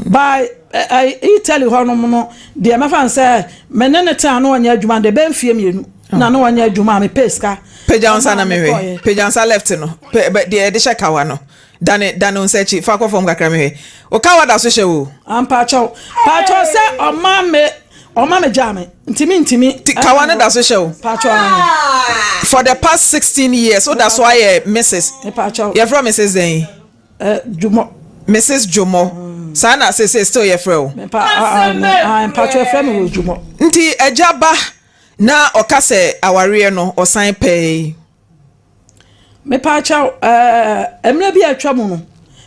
By Italy hɔ nom no deɛ mɛfa no sɛ me ne ne tena na ɔnyɛ adwuma deɛ bɛyɛ mfie mmienu na na ɔnyɛ adwuma a mepɛ sika. Pagya wo nsa na mehwɛ. Pagya nsa left no. Deɛ yɛde hyɛ kawa no. Dane dane wo nsa akyi fa kɔ fam kakra mehwɛ. Wo kawa da so hyɛ wo. Ah mpakyɛw pakyɛw sɛ ɔma me ɔma me gyaa me nti me ntumi. Ti kawa no da so hyɛ wo. Pakyɛw ahe. For the past 16 years wo da so ayɛ Mrs. Pakyɛw. Yɛfrɛ Mrs dɛn? Eh, Dwumɔ. Mrs Dwumɔ. Saa na sese still yɛfrɛ wo. Mepa ah ah mpakyɛw yɛfrɛ me Rose Dwumɔ. Nti agya ba na ɔka sɛ awareɛ no ɔsan pɛɛ. Mepaakyɛw, ɛɛ, mmerɛ bi a atwa mu no,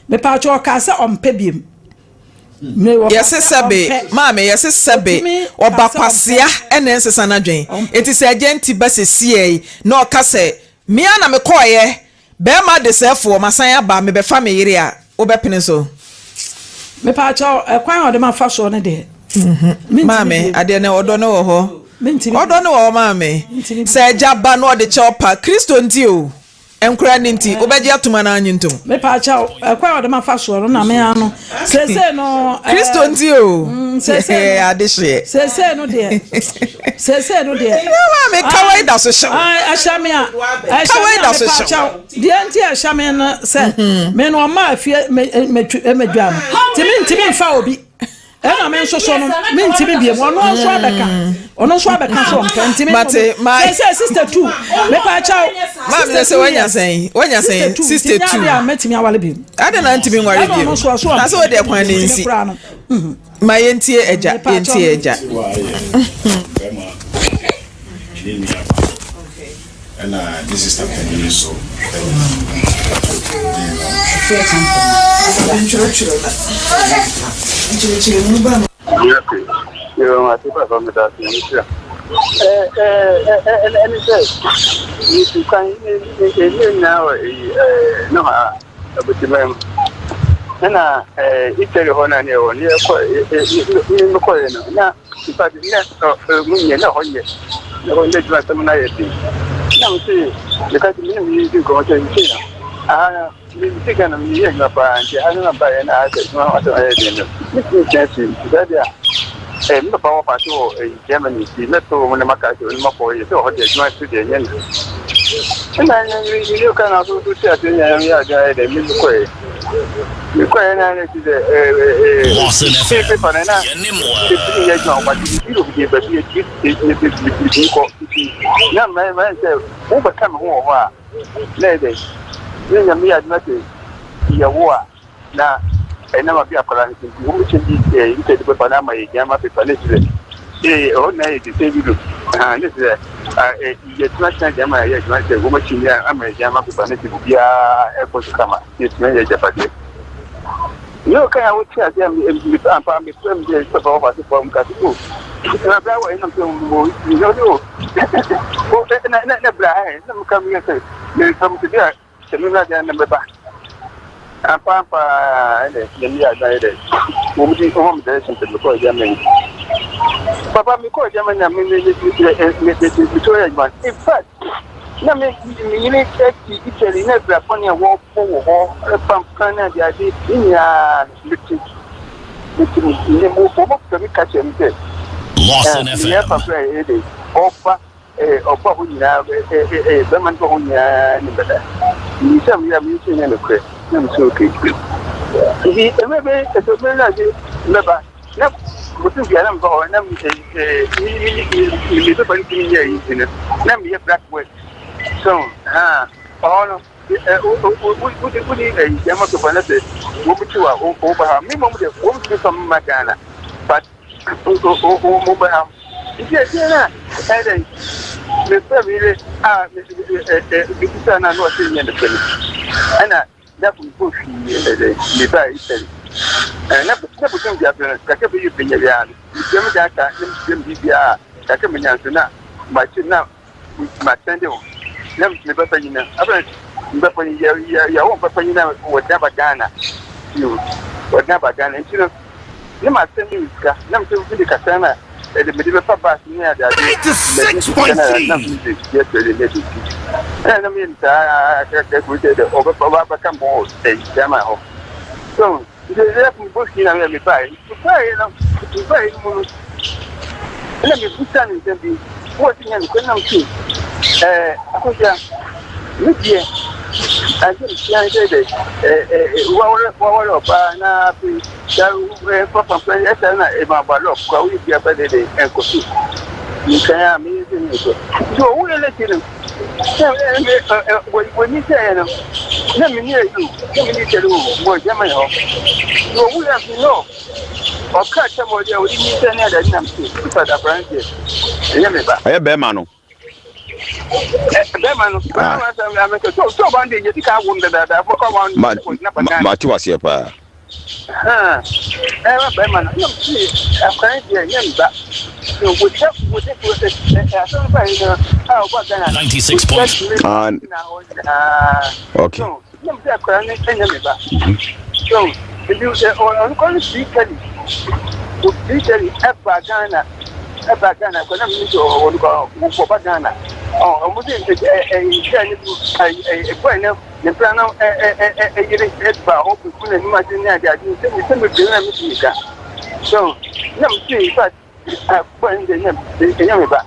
mepaakyɛw ɔkaa sɛ ɔmpɛ biem. Yɛse sɛbe, maame, yɛse sɛbe, ɔba kwasea ɛna ɛnsesa n'adwen. Enti sɛ agya nti ba sesiei na ɔka sɛ, me ara na mekɔeɛ, bɛrima desɛefoɔ, masan aba, mebɛfa me yere a, Wobɛpene so? Mepaakyɛw, ɛkwan a ɔde ma fa soɔ no deɛ. Mhm. Maame, adeɛ no ɔdɔ no wɔ hɔ. Ɔdɔ no wɔ hɔ maame. Sɛ agya ba na ɔde kyɛw pa, Kristo nti o. Nkora no nti, wobɛgye atom anaa anye ntom? Mepaakyɛw, ɛkwan a ɔde ma fa soɔ no na me ano. Seesei no. Kristo nti o. Seesei no. Adehyeɛ. Seesei no deɛ. Seesei no deɛ. Maame, kawa da so hyɛ wo. Ɛhyɛ me a. Ɛhyɛ me a mepaakyɛw. Deɛ nti a ɛhyɛ me no sɛ me no ɔma afie mɛdwa no nti mentumi mfa obi ɛna me nso so no mentumi biem ɔno nso abɛka ɔno nso abɛka so ɔmpɛ nti me sɛ sɛ sister tu mepa kyɛw maame sɛ sɛ wanya sɛn wanya sɛn sister tu nti a mɛtumi awale biem adɛn na ntumi nware biem na sɛ wɔde ɛkwan ne nsi ma yɛntie agya yɛntie agya Ɛna ne sista panin nso ato din no. Ɛne sɛ yɛtu kwan ne nyinaa wɔ nohoa abɔtiman mu ɛna Italy hɔ na ne ɛwɔ ne yɛkɔ mekɔɛ no na In fact, na mu nyɛ na hɔ nyɛ na hɔ nyɛ adwuma sɛm no ayɛ den na me se meka sɛ mene meyɛ di nkɔmmɔ sɛ nti no aha no mete Ghana meyɛ adwuma paa nti aha no na baeɛ na aha sɛ adwuma ho asɛm ayɛ den no metumi tena fie nti saa deɛ a me papa wɔ faase wɔ Germany nti mɛtɔ wɔ mu na maka sɛ ɔno makɔ yɛ sɛ ɔhɔ deɛ adwuma so deɛ nyɛ no ɛna ne ka na so so te aseɛ nyɛ yɛ adwuma ayɛ dɛ me mekɔɛ Mekɔɛ na na ti sɛ ɛɛ pepa no na ɛtumi yɛ adwuma but Europe deɛ baabi ɛtumi kɔ nti na mɛyɛ sɛ wobɛka me ho wɔ hɔ a na ɛyɛ dɛ ne nyame yɛ adwuma sɛ yɛwo a na ɛnam abi akwadaa no nti wɔn kyɛn bi ɛɛ nkyɛn pepa no ama yɛ gyama pepa ne sɛ ee ɛhɔ na yɛ te sɛ Europe ne sɛ yɛtena tena gyama yɛ adwuma sɛ wɔn akyi ne ama yɛ gyama pepa ne sɛ biribiara ɛkɔ so kama. Yɛtumi yɛ agyapadeɛ. Yɛ ɔka a wote aseɛ a ampa mefrɛ m sɛ papa wɔfa ase fam ka sɛ o na bra wɔ ɛnam sɛ mo na ɔde o o na na na bra ɛ na meka meyɛ sɛ mefam sɛ bi a sɛ memmra deɛ na mɛba ampa ampa ɛnɛ nyame yɛ adwuma yɛ dɛ wɔn di wɔn mo direction sɛ mekɔɔ Germany papa mekɔɔ Germany na me me me me me me me to yɛ adwuma in fact Na me me yere te Italy na abira bɔne a wɔbɔ wɔ hɔ pampran ne adeade ne nyinaa no mete mete me ne mo wɔn fɛ me ka kyerɛ me sɛ Lawson ɛɛ meyɛ FM. pampran ɛyɛ de ɔba ɛɛ ɔba hɔ nyinaa ɛɛ ɛɛ bɛrima no ba hɔ nyinaa ne bɛda me sɛ meyɛ me nso nyɛ nokorɛ na me sɛ okay nti ɛmɛ bɛ ɛsɛ bɛ na ase mɛba na bosom biara na meba hɔ na me me pepa no tumi nyɛ yi nti no na meyɛ black work so ha ɔhɔ no wode wode ɛyi gyama pepa no sɛ wɔn ti wa wɔba ha me mmom de wɔn tumi fa mma Ghana but wɔn ba ha nti ɛdeɛ no a ɛyɛ dɛ mefrɛ me yere a mebisa no a na ɔsɛ nyɛ no pɛ no ɛna Na mpo hwii dɛ mebaa Italy. Na na bosoom biako no, kakra bɛyɛ benya biara no, metua me dan ka na metua me biribiara a kakra menya nso na makye na masɛnde wo. Na me ba panyin no, afei me ba panyin yɛ yɛ yɛwɔ me ba panyin na wɔde aba Ghana. Yo, wɔde aba Ghana nti no, na masɛnde wo sika na mesɛ mede kakra na ɛde mede bɛfa bus ne ade ade mɛde sika na na mede yɛ sɛ de mɛde ti ɛna na meyɛ no saa kakra kuro sɛ dɛ ɔbɛfa ɔbɛka mo wɔ ɛyi gyama hɔ so nti ɛyɛ fún bó si na meyɛ mebaeɛ mebaeɛ no mebaeɛ no mu no ɛna mebusa ne nsɛm bi wɔ si nyɛ nokorɛ nam so ɛɛ akɔsia me deɛ ade mesia sɛ dɛ ɛɛ waware waware ɔbaa na afei Sɛ papa pɛ ɛsɛ na ɛma ba lɔk kora woyɛ bia pɛ dede ɛnkɔ so nkan a meyɛ sɛ ne sɛ nti ɔwo yɛ n'akyi no sɛ wɔnyi sɛ yɛ no na menni ayi o na menni kyɛre o wɔ Germany hɔ nti ɔwo yɛ afei no ɔka kyɛ mɔ deɛ ɔde nyi sɛ ne adade nam so nipa da akora no deɛ ɛnyɛ me ba Ɔyɛ bɛrima no. Bɛrima no bɛrima no sɛ amɛsɛ sɛ sɛ ɔba no deɛ yɛdi kan wo no dadaada bɔkɔ ma Ma ma mate waseɛ paa. Ɛma bɛrima no ɛna mese akwan deɛ nyɛ mba wɔhyɛ wɔhyɛ asɛm ba yi no a ɔba Ghana no 96 point. wɔhyɛ Ah, na hɔ nyinaa okay. so. Na mesɛ akwadaa no nyɛ me ba. So nti ɔno kɔ no firi Italy, ofiri Italy ɛba Ghana, ɛba Ghana kɔ na menim sɛ ɔno kɔ ɔba Ghana. Ɔmo sɛ ɛɛ ne bi ɛɛ boy no ne mpena no ɛyere ɛba hɔ bɛgu n'anim ase ne ade ade nsɛm nsɛm bebree na metumi ka. So na mese in fact boy no deɛ ɛnyɛ me ba.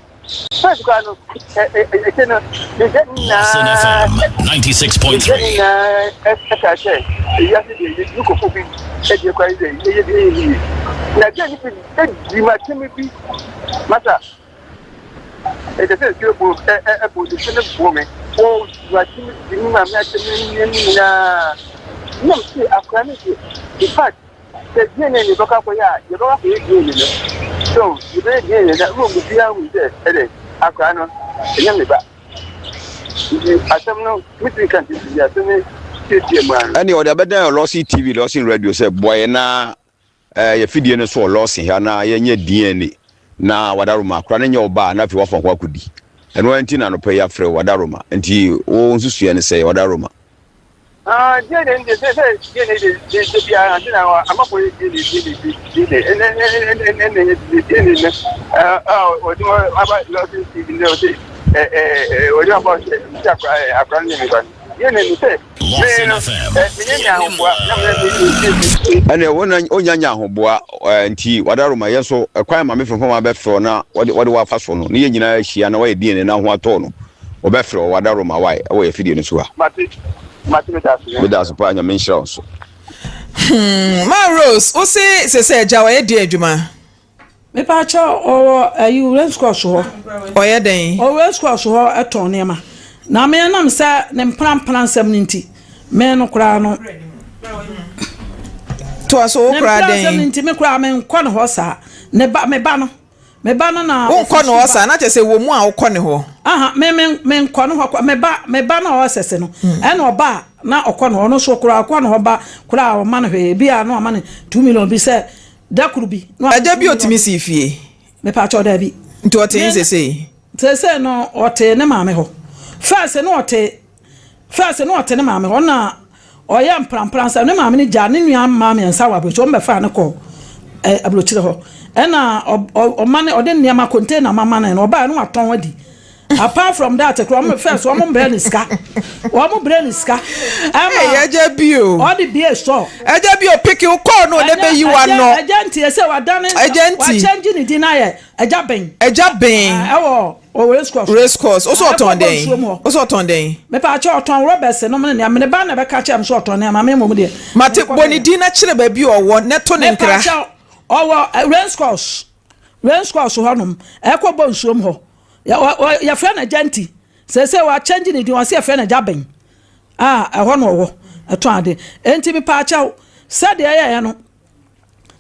Lawson FM 96.3. Sɛ DNA na yɛbɛkɔ akɔyɛ a, yɛbɛkɔ akɔyɛ DNA no. So yɛbɛyɛ DNA na Rome obiara hu sɛ ɛdɛ akwadaa no ɛnyɛ me ba. Nti asɛm no metumi ka nti bi asɛm no tietie mu ano. Ɛne ɔde abɛdan Lawson TV, Lawson Radio sɛ boa yɛn na eh, yɛ fidie no so wɔ Lawson ha na yɛnyɛ DNA na wadaroma akora no nyɛ ɔba a na afei wafa ho akɔdi. Ɛno ara nti na anɔpa yi afrɛ wo wadaroma. Nti wo nsusuiɛ ne sɛ wadaroma. Ah, DNA no deɛ sɛ sɛ DNA de de de biara ante na amafo yɛ DNA DNA DNA ɛnɛ ɛnɛ ɛnɛ ɛnɛ DNA no ɛɛ a wɔde wɔn aba lɔsi tv ne ɔsi ɛɛ ɛɛ wɔde aba ɔsɛ nti akora ɛɛ akora no yɛ mi ba DNA no sɛ mee no ɛɛ menye nya ahoboa na mene mi mi mi. Ɛnna wɔn onya nya ahoboa ɛɛ nti wadaroma yɛn so ɛkwan maame fɛnfɛn ma bɛfrɛ na wɔde wɔde wafa so no ne yɛn nyinaa ahyia na wɔyɛ DNA na ho atɔ no. Wɔbɛfrɛ wo Wadaroma wai ɛwɔ yɛ fidie no so ha. Mate mate meda ase. Meda ase paa Nyame nhyira wo nso. Hmm, Ma Rose, wo se sese agya ɔyɛ deɛ adwuma? Mepaakyɛ ɔwɔ ayi race course hɔ. Ɔyɛ dɛn? Ɔwɔ race course hɔ ɛtɔn nneɛma. Na me ɛnam sɛ ne mprampra nsɛm no nti, me no koraa no. Toa so wo koraa dɛn? Ne mpra nsɛm no nti me koraa me nkɔ ne hɔ saa. Ne ba me ba no. Me ba no na. Wonkɔ ne hɔ saa, na kyerɛ sɛ wɔ mu a wokɔ ne hɔ. Aha, me me menkɔ ne hɔ kɔ me ba me ba na ɔwɔ sɛse no. Hmm. Ɛna ɔba a na ɔkɔ ne hɔ, ɔno nso koraa ɔkɔ ne hɔ ba koraa ɔma no hwee, ebi a na ɔma no 2 million bi sɛ da koro bi. Agya bi otumi sii fie. Mepa kyɛw daabi. Nti ɔte he sesei? Sesei no ɔte ne maame hɔ. First no ɔte First na ɔte ne maame hɔ na ɔyɛ mprampra sɛ ne maame no gyaa ne nua mmaa mmiɛnsa wɔ aburokyire wɔn bɛfaa no kɔ ɛ aburokyire hɔ ɛna ɔma ne ɔde nneɛma container ma ma no na ɔbaa no watɔn adi apart from that kora wɔn first wɔn brɛ ne sika wɔn brɛ ne sika ɛma ɛgya bio ɔde bie store ɛgya bio piki kɔɔ no ɔde bɛyi wa no ɛgya nti ɛsɛ wadane ɛgya nti wakyɛngye ne din ayɛ ɛgya bɛn ɛgya bɛn ɛwɔ Wɔ race course. Race course. Wo so ɔtɔn dɛn? Wo so ɔtɔn dɛn? Mepaakyɛw ɔtɔn rɔbɛs nom ne nea mene ba na ɛbɛka kyerɛ me so ɔtɔn nneɛma me mmom deɛ. Mate bɔ ne din na kyerɛ baabi ɔwɔ na to ne nkra. Mepaakyɛw ɔwɔ race course race course hɔ nom ɛkɔ bɔ nsuom hɔ yɛfrɛ no agya nti sɛsɛ wɔakyɛngye ne din wɔse yɛfrɛ no agya bɛn a ɛhɔ na ɔwɔ ɛtɔn ade enti mepaakyɛw sɛdeɛ ɛyɛyɛ no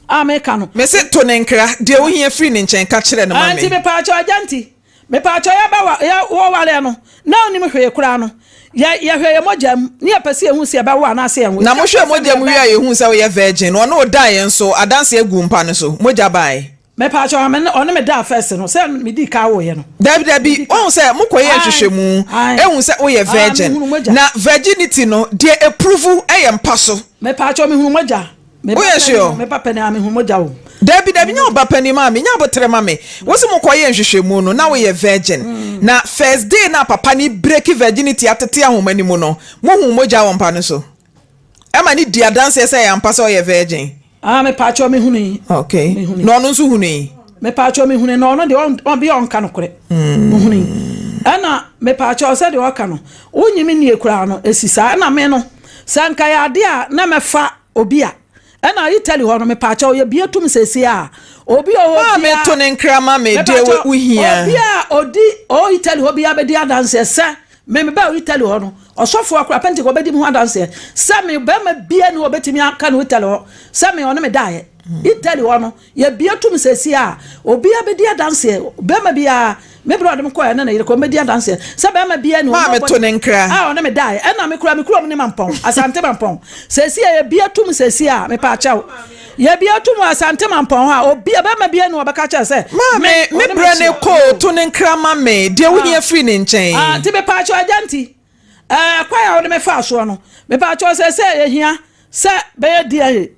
a meka no. Mese to ne nkra, deɛ wohia firi ne nkyɛn ka kyerɛ no ma me. Nti mepaakyɛw agya nti mepaakyɛw yɛba wa yɛ wɔwareɛ no na onim hwee koraa no yɛ yɛhwɛ yɛ mogya mu ne yɛpɛ sɛ yɛhu sɛ yɛbɛwo anaasɛ yɛnwo. Na mohwɛɛ mogya mu wie a yɛhuu sɛ woyɛ virgin no ɔne wo daeɛ nso adanseɛ guu mpa no so mogya baeɛ. Mepaakyɛw ame ɔne me daa first no sɛ me dii kan woeɛ no. Dabi dabi woahu sɛ mokɔyɛɛ nhwehwɛmu ehu sɛ woyɛ virgin na virginity no deɛ eprovu yɛ mpa so. Mepaakyɛw mehunu mogya. Woyɛ sure? Me ba panin a mehunu mogya wɔ mu. Dabi dabi nyɛ wo ba panin maame nya aboterɛ ma me wo se mokɔyɛɛ nhwehwɛmu no na woyɛ virgin na first day no a papa no breaki virginity atete ahoma no mu no mohuu mogya wɔ mpa no so. Ɛma no di adanseɛ sɛ ɛyɛ ampa sɛ ɔyɛ virgin. Ah, mepaakyɛw me hunui. Okay. Me hunui. Na ɔno nso hunui. Mepaakyɛw me hunui na ɔno deɛ ɔn bi a ɔnka nokorɛ. Mm. Me hunui. Ɛna mepaakyɛw sɛ deɛ ɔka no, wonyi me nie koraa no esi saa. Ɛna me no, sɛ nka yɛ adeɛ a na mɛfa obi a ɛna Italy hɔ no mepaakyɛw yɛ bie tum sɛsi a obi a ɔwɔ Maame biara to ne nkra ma me deɛ wohia. Obi a odi ɔwɔ Italy hɔ biara bɛdi adanseɛ sɛ Me mebaa Italy hɔ no, ɔsɔfoɔ koraa Pentecost ɔbɛdi me ho adanseɛ sɛ me barima bia ni hɔ ɔbɛtumi aka no Italy hɔ sɛ me ɔne me daeɛ. Italy hɔ no, yɛbie tom sɛsi a, obia bɛdi adanseɛ, barima biara, me berɛ ɔde me kɔɛ ne ne yere kɔ, ɔbɛdi adanseɛ sɛ barima bia ni hɔ Maame to ne nkra. a ɔne me daeɛ. Ɛna me koraa me kurom ne Mampɔn, Asante Mampɔn. Sɛsi a yɛbie tom sɛsi a, mepaakyɛw. Yɛbie tom wɔ Asante Mampɔn hɔ a, obia, barima bia ni hɔ ɔbɛka kyerɛ sɛ Maame, me, me ɔne me berɛ ne hyia. kɔ o, to ne nkra ma me, deɛ wohia firi ne nkyɛn. Ah, nti mepaakyɛw agya nti. Ɛɛ kwan a wode me faa soɔ no, mepaakyɛw seesei yɛhia sɛ bɛyɛ DNA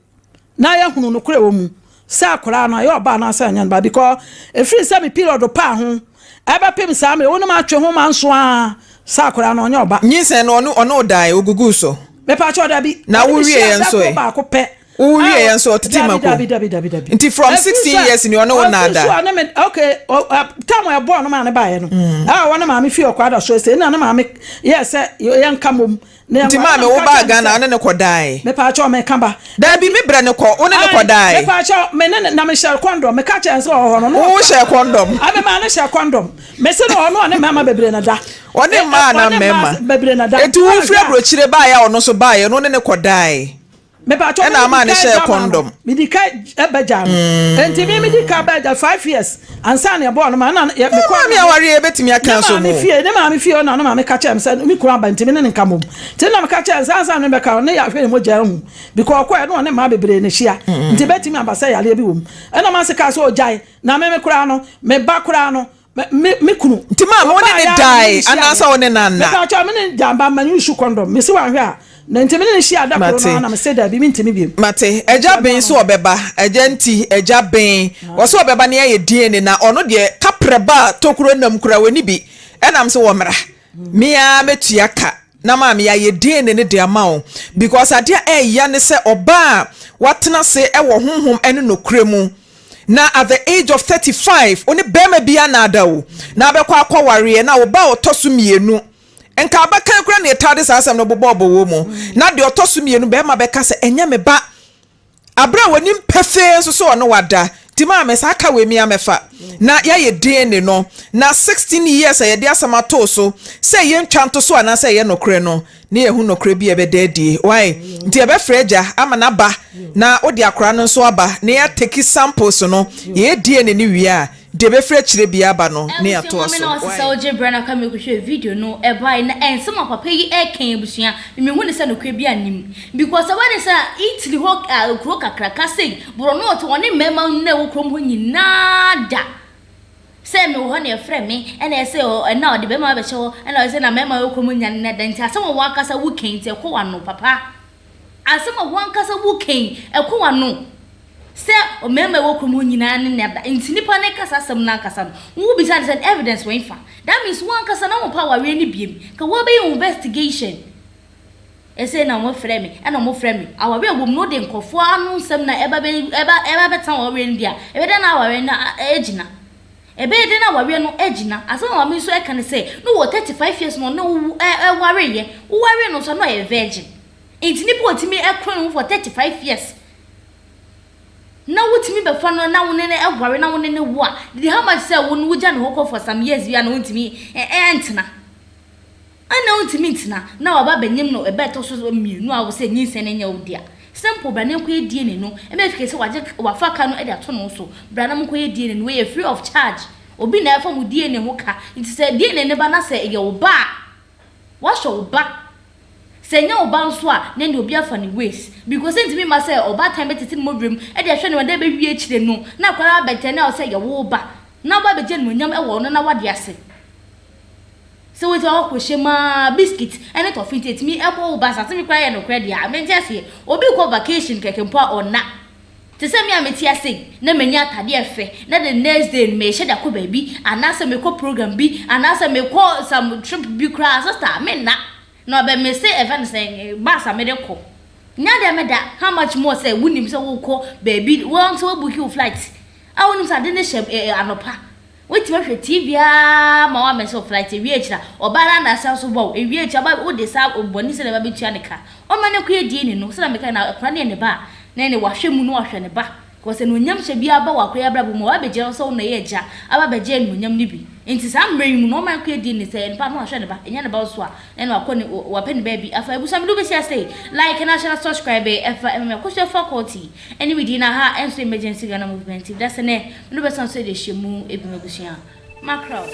na yɛahunu nokorɛ wɔ mu sɛ akwadaa no ɛyɛ ɔba anaasɛ ɛnyɛ ne ba because ɛfiri sɛ me period paa ho ɛbɛpem saa mmerɛ wo ne matwe ho manso ara sɛ akwadaa no ɔnyɛ ɔba. Nyinsɛn no ɔne ɔne wo dae oguguu so. Mepaakyɛw dabi. Na Ɔne wo me wie hyia yɛ da nso koro ɛ? baako pɛ. Wo wie A yɛ nso ɔtete dabi mako. dabi dabi dabi dabi. Nti from Ɛfiri 16 sɛ years ni ɔne wo ɔfiri nnaada. so ɔne me okay ɔ ɛ time a ɛbɔɔ no maa ne baeɛ no a ɔne maame fie ɔkɔ ada so ɛsɛ na ne maame yɛɛ sɛ yɛnka mmom na Nti yɛnware maame na wo meka baa kyerɛɛ no Ghana sɛ wo ne no kɔ dae? mepaakyɛw meka ba. Dabi me brɛ no kɔ wo ne no kɔ dae? Mepaakyɛw me ne no na mehyɛ kɔndɔm meka kyerɛɛ no sɛ ɔwɔ hɔ no na Wo ɔfa hyɛ kɔndɔm? a memaa no hyɛ kɔndɔm mese no ɔno ɔne mmarima bebree na da Ɔne mmaa anaa ɔne mmaa mmarima? bebree na da Nti wo firi ɔhwɛ a aburokyire baeɛ a ɔno nso baeɛ no wo ne no kɔ dae? Mepatwɔ Ɛna me ama medi ne kan hyɛɛ gya maa no kɔndɔm. medi kan ɛbɛ gyaa no nti me medi kan bɛ gya 5 years ansa na ɛbɔɔ no ma ɛna yɛ mekɔ Maame awareɛ yɛbɛtumi aka ne nso maame mu. fie ne maame fie ɔna ne maame ka kyerɛ me sɛ me kunu aba nti me ne ne nka mmom nti na meka kyerɛ no sɛ ansa na me bɛka no ne yɛahwɛ ne mogya ahu because ɔkɔɛ na ɔne mmaa bebree na hyia nti bɛtumi aba sɛ yareɛ bi wɔ mu ɛna mase kaa sɛ ɔgyae na me me koraa no me ba koraa no me me me kunu Nti maame wo ne ɔbaa ne yɛ a me ne dae ne hyia anaasɛ yɛ wo ne no anna? mepatwɔ me ne ne gya ba ma ne nsu kɔndɔm mesi wanhwɛ a na nti me ne ne hyia da koro no Mate. ara na mese daabi mentumi biom Mate. nti Agya ɛno Ben ano so no. ɔbɛba. Agya nti, agya Ben. Ɔse ɔbɛba na yɛayɛ DNA na ɔno deɛ kaprɛ ba a tokuro nam kura ɔnni bi. Ɛna mese wɔmmra. Me ara mɛtua ka na maame yɛayɛ DNA no de ama wo. Because adeɛ a ɛɛya ne sɛ ɔbaa a watena ase wɔ honhom ne nokorɛ mu na at the age of 35 wo ne barima bi anaada o na abɛkɔ akɔwareɛ na wo ba a ɔtɔ so mmienu Nka abakan koraa na yɛtaa de saa asɛm no bobɔbɔ wɔ mu. Na deɛ ɔtɔ so mmienu, barima bɛka sɛ, Ɛnyɛ me ba. Aberɛ a wɔnim pefee nso sɛ ɔne wada. Nti maame, saa ka wei me ara mɛfa. Na yɛayɛ DNA no. Na 16 years a yɛde asɛm ato wo so sɛ yɛntwa nto so anaasɛ ɛyɛ nokorɛ no, na yɛahu nokorɛ bi a ɛbɛda adie. Wai? Nti yɛbɛfrɛ agya ama no aba na wode akwadaa no nso aba na yɛateki samples no. Yɛyɛ DNA no wie a, Deɛ ɛbɛfiri akyire biara aba no ne Abusua atoa maame so. na ɔsesa ogye brɛ na ɔka me kɔhwɛ video no ɛbae na ɛnsɛm a papa yi ɛka yi abusua me mehu ne sɛ nokorɛ bi annim because ɛba ne sɛ Italy hɔ a kuro kakraka sei borɔno ɔte ɔne mmarima na ɛwɔ kurom hɔ nyinaa da sɛ mewɔ hɔ na ɛfrɛ me ɛna ɛsɛ ɛna ɔde bɛrima abɛhyɛ hɔ ɛna ɔsɛ na mmarima ɛwɔ kurom nyinaa da nti asɛm a wɔn ankasa wo kɛn nti ɛkɔ wano papa asɛm a wɔn ankasa wo kɛn ɛkɔ wano. Sɛ ɔmarima a ɛwɔ kurom hɔ nyinaa ne no ada nti nipa no reka saa asɛm no ankasa no, wo bisa no sɛ evidence wɔ hefa? That means wo ankasa na wompɛ awareɛ no biem. Ka woabɛyɛ investigation. Ɛsei na wɔfrɛ me, ɛna wɔfrɛ me. Awareɛ a ɛwɔ mu no wode nkurɔfoɔ ano nsɛm na ɛba bɛ ɛba ɛba bɛtena w'awareɛ no di a, ɛbɛyɛ dɛn na awareɛ no agyina? Ɛbɛyɛ dɛn na awareɛ no agyina? Asɛm a maame nso ɛka ne sɛ, na ɔwɔ 35 years na ɔne wo ɛwareeɛ. Wowaree no nso a na ɔyɛ virgin. Nti nipa a ɔtumi ɛkora ne ho for 35 years na wotumi bɛfa no na wo ne no ware na wo ne no wo a, did how much sɛ wo no wogya ne hɔ kɔ for some years bi a na wontumi ntena. Ɛna wontumi ntena na waba bɛnyem no ɛbɛ ɛtɔ so mmienu a wo sɛ nyinsɛn no nyɛ wo dea. Simple, bra na nkɔyɛ DNA no. Ɛma ɛfiri sɛ wagye wafa ka no de ato ne ho so. Bra na monkɔyɛ DNA no. Wei yɛ free of charge. Obi na ɛfa mo DNA ho ka. Nti sɛ DNA no ba na sɛ ɛyɛ wo ba a, wahyɛ wo ba. Sɛ ɛnyɛ wo ba nso a, na ɛnde obi afa ne ways. Because ɛntumi mma sɛ ɔbaatan bɛtete ne mmɔwerɛ mu de ahwɛ no ɛda ɛbɛwie akyire no, na akwadaa no abɛtɛn na ɔsɛ ɛyɛ wo ba, na woaba abɛgye animuonyam wɔ ɔno n'awadeɛ ase. Sɛ wosi hɔ kɔhyɛ mu ara, biscuit ne tɔfe nti ɛtumi bɔ wo ba saa. Sɛ me koraa yɛ nokorɛ deɛ a, mente aseɛ. Obi rekɔ vacation kɛkɛ mpo a, ɔnna. Te sɛ me a mete ase yi, na manya atadeɛ fɛ, na the next day no merehyɛ de akɔ baabi, anaasɛ merekɔ program bi, anaasɛ merekɔ some trip bi koraa, sister, menna. Na ɔbɛ mese ɛfɛ no sɛn, bus a mede kɔ. Nya deɛ meda, how much more sɛ wonim sɛ worekɔ baabi, wo ankasa woabuki wo flight, a wonim sɛ ade no hyɛ eh, anɔpa. Woatumi ahwɛ TV ara ma woamɛse wo flight, ewie akyiri a, ɔbaa no anaasɛ nso bɔ wo, ewie akyiri a, ɔba, wode saa bɔne sɛ na ɛba bɛtua ne ka. Ɔmma no nkɔyɛ DNA no, sɛdeɛ mekae no, akwadaa no yɛ ne ba a, na ɛne wahwɛ mu na wahwɛ ne ba. Because anuonyam hyɛ biara ba wɔ akwadaa yi abrabɔ mu a, waba abɛgyina hɔ sɛ wo na ɛyɛ agya, aba abɛgye anuonyam no bi. Nti saa mmerɛ yi mu no, ɔmma no nkɔyɛ DNA, sɛ ɛyɛ ne ba no wahwɛ ne ba, ɛnyɛ ne ba nso a, na ɛne wakɔ ne, wapɛ ne baabi afa. Abusua mede wo bɛsi ase, like na share na subscribe ɛfa ɛma me Akosua Faculty ɛne me din na ha ɛnso Emergency Ghana Movement TV. Dasɛ nɛ. Mene bɛsan so de ahyia mu ebim abusua. Mackerel.